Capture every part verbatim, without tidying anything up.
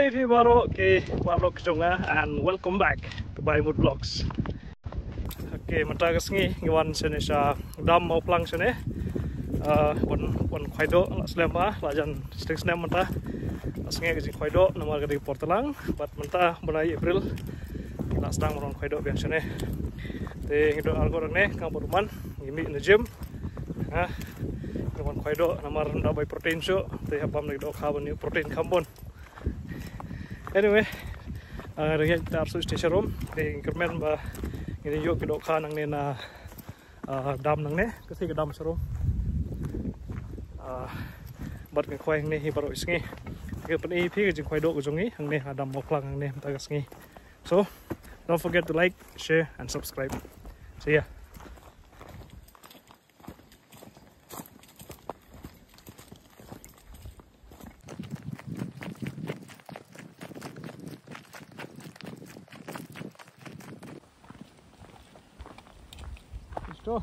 Hey phi baroh ki paralok jong nga, and welcome back to Bai Mut Vlogs. Okay, mynta ka sngi ngi wan shane sha dam Mawphlang shane. Ah, wan, wan khwai doh, la slem ba la jan sting snem mynta. La sngi ka jingkhwai doh namar ka dei por tlang, bad mynta bnai April la sdang wan khwai doh biang shane. Te ngi don arngut hangne, nga bad u Man ngi mih na gym. Ha, ngi wan khwai doh namar da bai protein shuh. Te hap bam na ki dohkha ban ïoh protein kham bun. Anyway, ah, nga dang ïaid arsu sha room. Te ngi kyrmen ba ngin ïoh ki dohkha nangne na, ah, dam nangne, ka sngi ka dam sha room. Ah, bad ngi khwai hangne hi baroh sngi. Te pyni ïa phi ka jingkhwai doh ka jong ngi hangne ha dam Mawphlang hangne mynta ka sngi. So, don't forget to like, share and subscribe. See ya. Listo.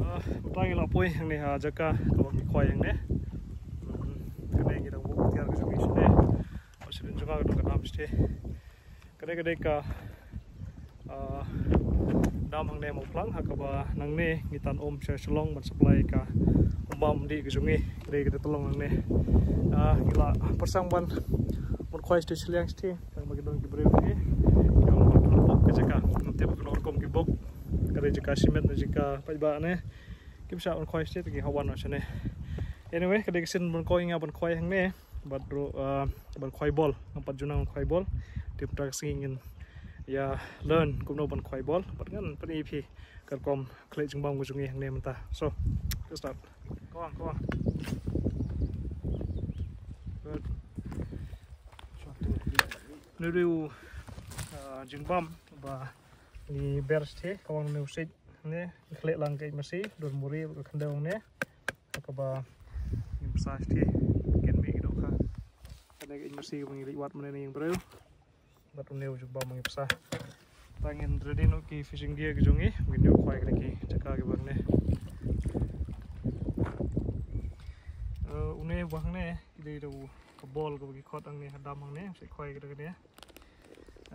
Ah, mynta ngi la poi hangne ha jaka kaba ngi khwai hangne. Hmm, kane ngi dang buh tiar ka jong ngi shane. Ba sha pynjngai ka dong ka dam shane. Kane ka dei ka, ah, dam hangne Mawphlang, ha kaba nangne ngi tan um sha Shillong ban supply ka umbam dih ka jong ngi. Ka dei ka dei tylong hangne. Ah, ngi la pyrshang ban, ban khwai shatei shiliang shatei. Tang ba ki don ki briew ki ong ba ki bok ka jaka. Ngam tip ba ki don rukom ki bok. Ka dei jaka shimet ne jaka paidbah ne. Kim shah ban khwai shatei te ki hap wan noh shane. Anyway, ka dei ka sien ban khwai, nga ban khwai hangne. Bad ruh, ah, ban khwai bol. Ngam pat ju nang khwai bol. Te mynta ka sngi ngin ïa learn kumno ban khwai bol. Bad ngan pyni ïa phi ka rukom khleh jingbam ka jong ngi hangne mynta. So, let's start. Kawang, kawang. Good. Une u, ah, jingbam ba ngi ber shatei, kawang une u siej. Ne, ngi khleh lang ka ïing masi, don muri bad ka khyndew ne. Kaba ngin psa shatei, ngin mih ki dohkha. Kane ka ïing masi kaba ngi leit wad mynne na ïing briew. Bad une u jingbam ba ngi psa. Tang ngin ready noh ki fishing gear ki jong ngi, ngin ïoh khwai kane ki jaka kiba hangne. Eh, une ba hangne, ki dei da u ka bol kaba ki khot hangne ha dam hangne, sa khwai kane kane.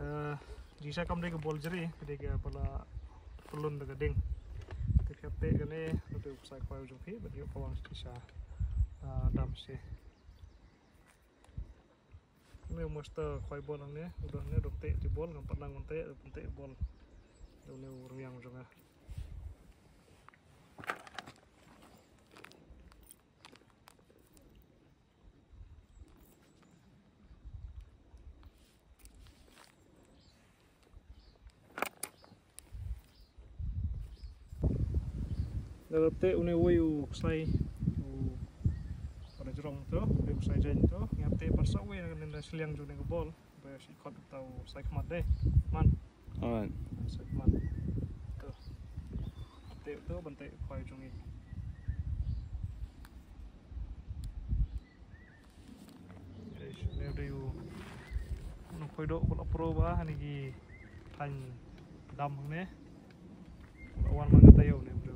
Eh, jingshisha kam dei ka bol jri, ka dei kaba la pyllun da ka ding. Te phi hap teh kane, te u psa khwai u jong phi, bad ïoh kawang shatei sha, eh, dam shatei. Une u master khwai bol hangne, u don hangne, u don teh ti bol, ngam pat nang ban teh, u don teh bol. Une u ryngiang jong nga. Lada teh une uwei u ksai, u, pada jrong to, uwei u ksai jaiñ to, ngi hap teh pat sa uwei na, na shiliang jong une ka bol, ba shi khot uta u ksai khmat de, Man. Alright. Ksai khmat. To. Teh to, ban teh khwai jong ngi. Eish, une u dei u nongkhwai doh ba la pro ba ha kine ki thaiñ dam hangne. La wan man ka taïew une u dei.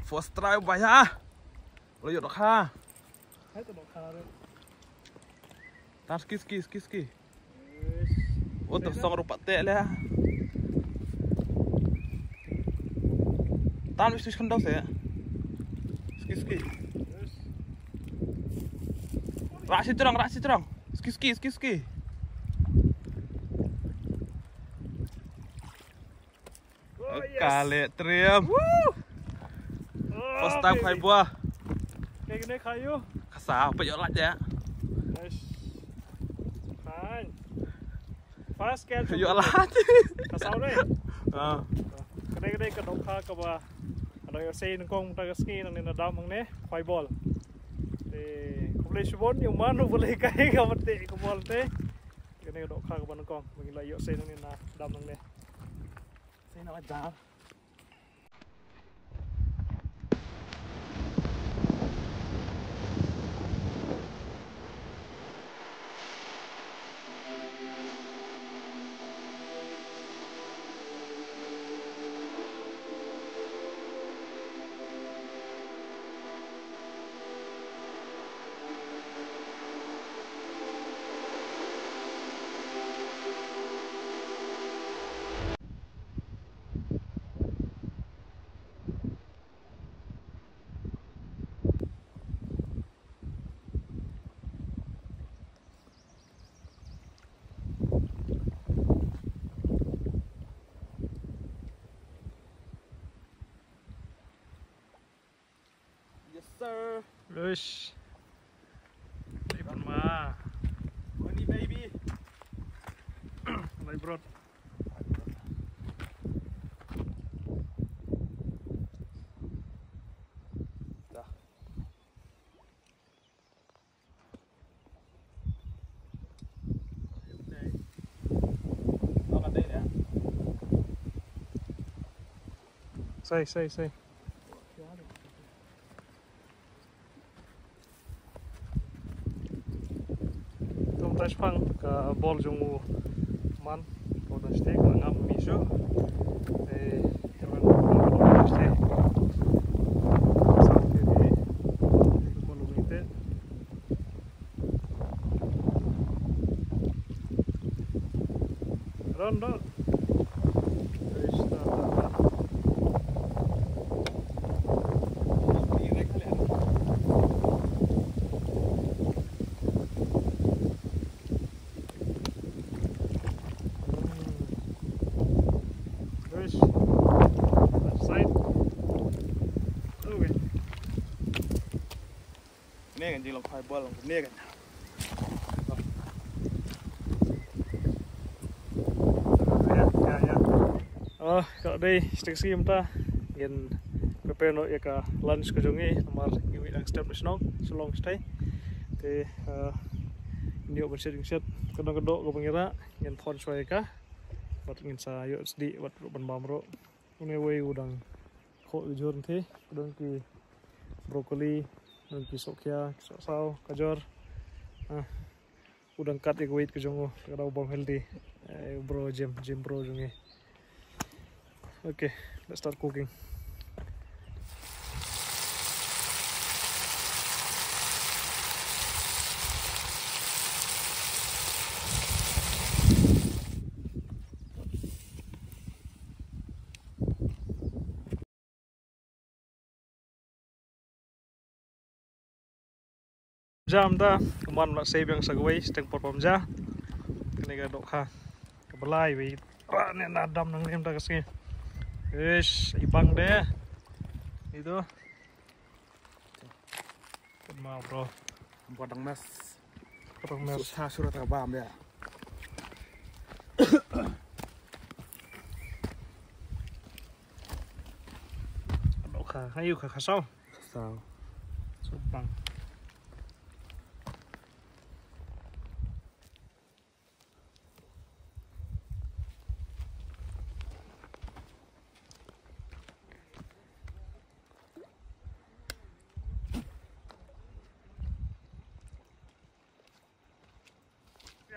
First try, bhaiya. Lo ïoh dohkha. Hai to dohkha re. Tar ski, ski, ski, ski. Yes. Oh, to song ruh pat teh le. Tan mesti khandau se. Ski, ski. Yes. Rah shi jrong, rah shi jrong. Ski, ski, ski, ski. Oh, yes. Ka leh trim. Woo! First time, okay. Khwai bol. Kaei kane, khwai ïa u? Ka saw, peit ïoh lait ïa. Yes. Fine. First catch. Ïoh lait. Ka saw re. Ah. Kane, kane ka dohkha kaba nga dang ïoh sei nyngkong mynta ka sngi nangne na dam hangne, khwai bol. Eh, khublei shibun ïa u man uba la hikai ka ban teh ka bol te. Kane ka dohkha kaba nyngkong ba ngi la ïoh sei nangne na dam nangne. Sei na la jar. Yes, sir. Uish. Lai pun ma. Money, baby. Lai brot. Dah. Sei, sei, sei. Kum ta shipang ka bol jong u man. Ko ta shite ka ngam mi shu. Eh, ka bol ta shite. Sa ke di. Ko lu ni te. Ron, ron. Eish, ta, ta, ta. Hmm. Eish. Left side. Okay. Kane kan jing long phai bol long kane kan. Ya, ya, ya. Oh, ka dei stek si mynta. Ngin prepare noh ïa ka lunch ka jong ngi namar ngi wei dang step na shnong Shillong shatei. Te, eh, ngin ïoh ban shet, ngin shet ka dang ka doh kaba ngi rah, ngin thon shuwa ïa ka. Bad ngin sa ïoh sdieh bad ruh ban bam ruh. Une wei u dang khoh ki jhur nangtei, u dang ki broccoli, u dang ki sohkhia, ki sohsaw, ka jhur. Ah, u dang kat ïa ka weight ka jong u, ka dang bam healthy. Eh, bro, gym, gym bro jong ngi. Okay, let's start cooking. Jam da, kumban la sei biang sa kawei, steng por pam ja. Kane ka dohkha. Ka balai wei. Ba ne na dam nang lem da ka sngi. Ish, i bang de. Itu. Kynmaw, bro. Buat dang mes. Buat dang mes. Susah surat ka bam ya. Aduh, ka, ayo ka kasau. Kasau. Subang.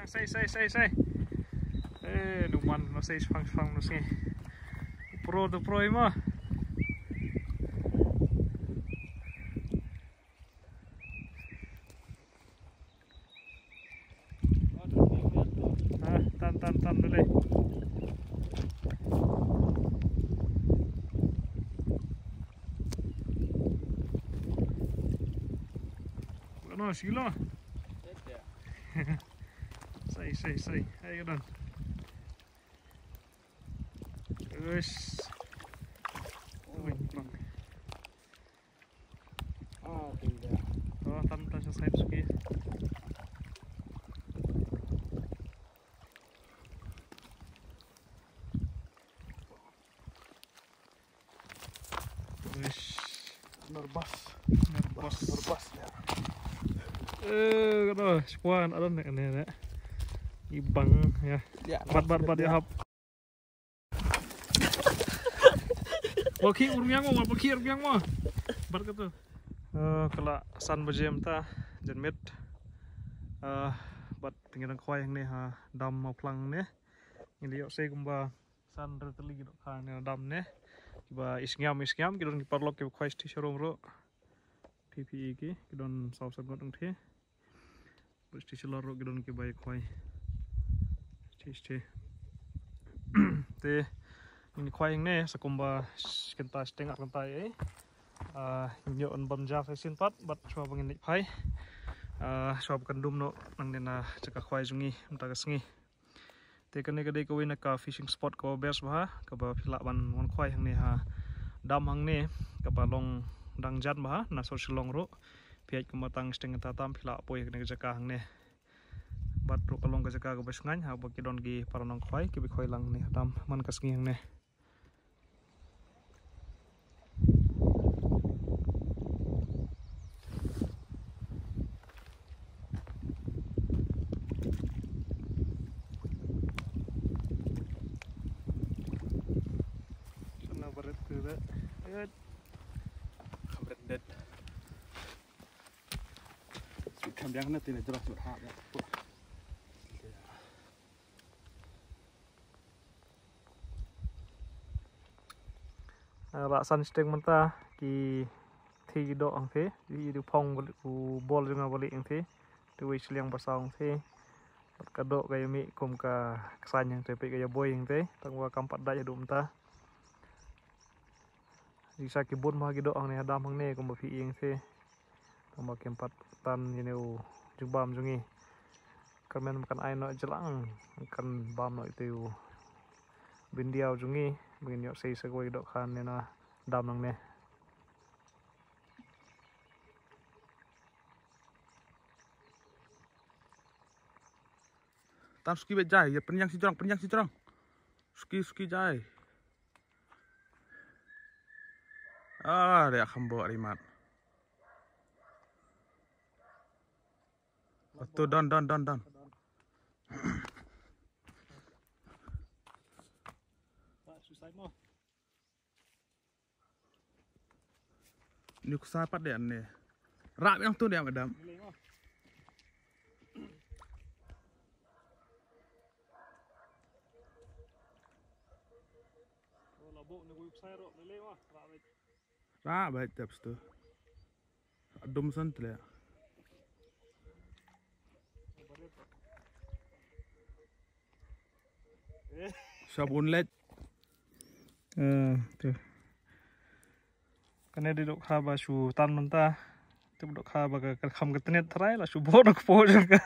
Sei, sei, sei, sei. Eh, numan, no sei, shipang, shipang, no sei. Pro, tu pro, ima. Ah, tan, tan, tan, dale. Bueno, silo. Sei, sei, sei. Hai, ka don. Uish. Ui, bang. Ah, tinda. Oh, tam, tam, sa side suki. Uish. Nervous. Nervous. Nervous, ya. Eh, kata, shipwa, adon ne, ne, ne. Ibang, ya. Ya, bat, bat, bat, ya, hap. Wa ki urmiang mo, wa ki urmiang mo. Bat kata. Eh, kala san baje mynta, janmiet. Eh, bat ngi dang khwai hangne ha dam Mawphlang ne. Ngi la ïoh sei kumba san re tylli ki dohkha ne dam ne. Kiba isngiam, isngiam, ki don ki paralok kiba khwai shisha sharum ruh. Phi phi i ki, ki don saw san ngut ngut hi. Bad shisha shalor ruh ki don kiba ïa khwai. Shisha, shisha. Te, ngi khwai hangne, sa kumba sh-, kynta shiteng ar kynta ei. Ah, ngi ïoh ban bam ja sa shisien pat, bad shuwa ba ngin leit phai. Ah, shuwa ba kan dum noh, nangne na jaka khwai jong ngi, mynta ka sngi. Te kane ka dei kawei na ka fishing spot kaba best bha, kaba phi lah ban wan khwai hangne ha dam hangne, kaba long dang jan bha, na sor Shillong ruh. Phi ïaid kumba tang shiteng kynta tam phi lah poi kane ka jaka hangne. Bad ruh ka long ka jaka kaba shngaiñ, ha ba ki don ki para nongkhwai, kiba khwai lang ne ha dam, man ka sngi hangne. Sana barit tu dah. Barit dah. Sukam biang na tina jelas berhak ya. Rah san shiteng mynta ki thei ki doh hangtei, i du phong u bol jong nga ba lieh hangtei, te wei shiliang ba saw hangtei. Bad ka doh ka ïa mih kum ka ksaiñ hangtei, peit ka ïa boi hangtei, tang ba kam pat dait haduh mynta. Isa ki bun bha ki doh hangne ha dam hangne kumba phi ïeng te. Tang ba kim pat tan ïa ne u jingbam jong ngi. Kyrmen ba kan ai noh jlang, kan bam noh ïa te u bindiaw jong ngi, ba ngin ïoh sei sa kawei dohkha ne na dam nangne. Tam suki beit jai, ïa pynïang shi jrong, pynïang shi jrong. Suki, suki jai. Ah, dia kham bok rimat. Betul, don, don, don, don. Susah mo. Ni ku sa pat deh ne. Rap yang tu deh, madam. Rap baik tiap situ. Adum san tu leh. Sabun let. Eh, tu. Kane dei dohkha ba shu tan mynta. Tip dohkha ba ka, ka kham ka tnit tharai la shu bok na kpoh jong ka.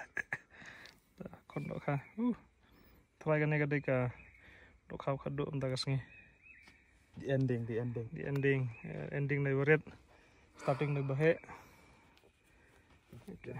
Khon dohkha. Uh. Tharai kane ka dei ka dohkha ka doh mynta ka sngi. The ending, the ending. The ending. Eh, ending na barit. Starting na baheh. Okay.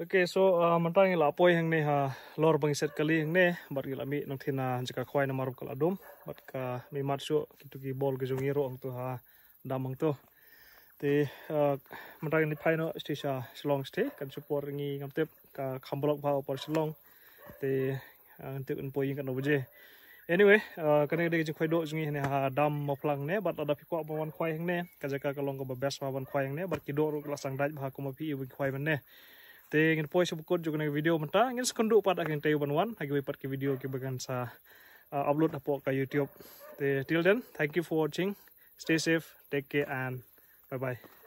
Okay, so, uh, mynta ngi la poi hangne ha lor ba ngi set kali hangne, bad ngi la mih nangthie na jaka khwai namar ba ka la dum, bad ka mih mat shuh, kitu ki bol ki jong ngi ruh hangtu ha dam hangtu. Te, uh, mynta ngi phai noh shisha Shillong shisha, kan shu por ngi ngam tip, ka kham block bha por Shillong. Te, ah, ngan tip kan poi ïing katno baje. Anyway, ah, kane ka dei ka jingkhwai doh jong ngi hangne ha dam Mawphlang ne, bad lada phi kwah ban wan khwai hangne, ka jaka ka long kaba best bha ban khwai hangne, bad ki doh ruh ki la sdang dait bha kumba phi i ba ngi khwai mynne. Te ngin poi sha ba kut jong kane ka video mynta, ngin sa kynduh pat ha kane ka taïew ban wan, ha kiwei pat ki video kiba ngan sa, ah, upload hapoh ka YouTube. Te till then, thank you for watching. Stay safe, take care and bye bye.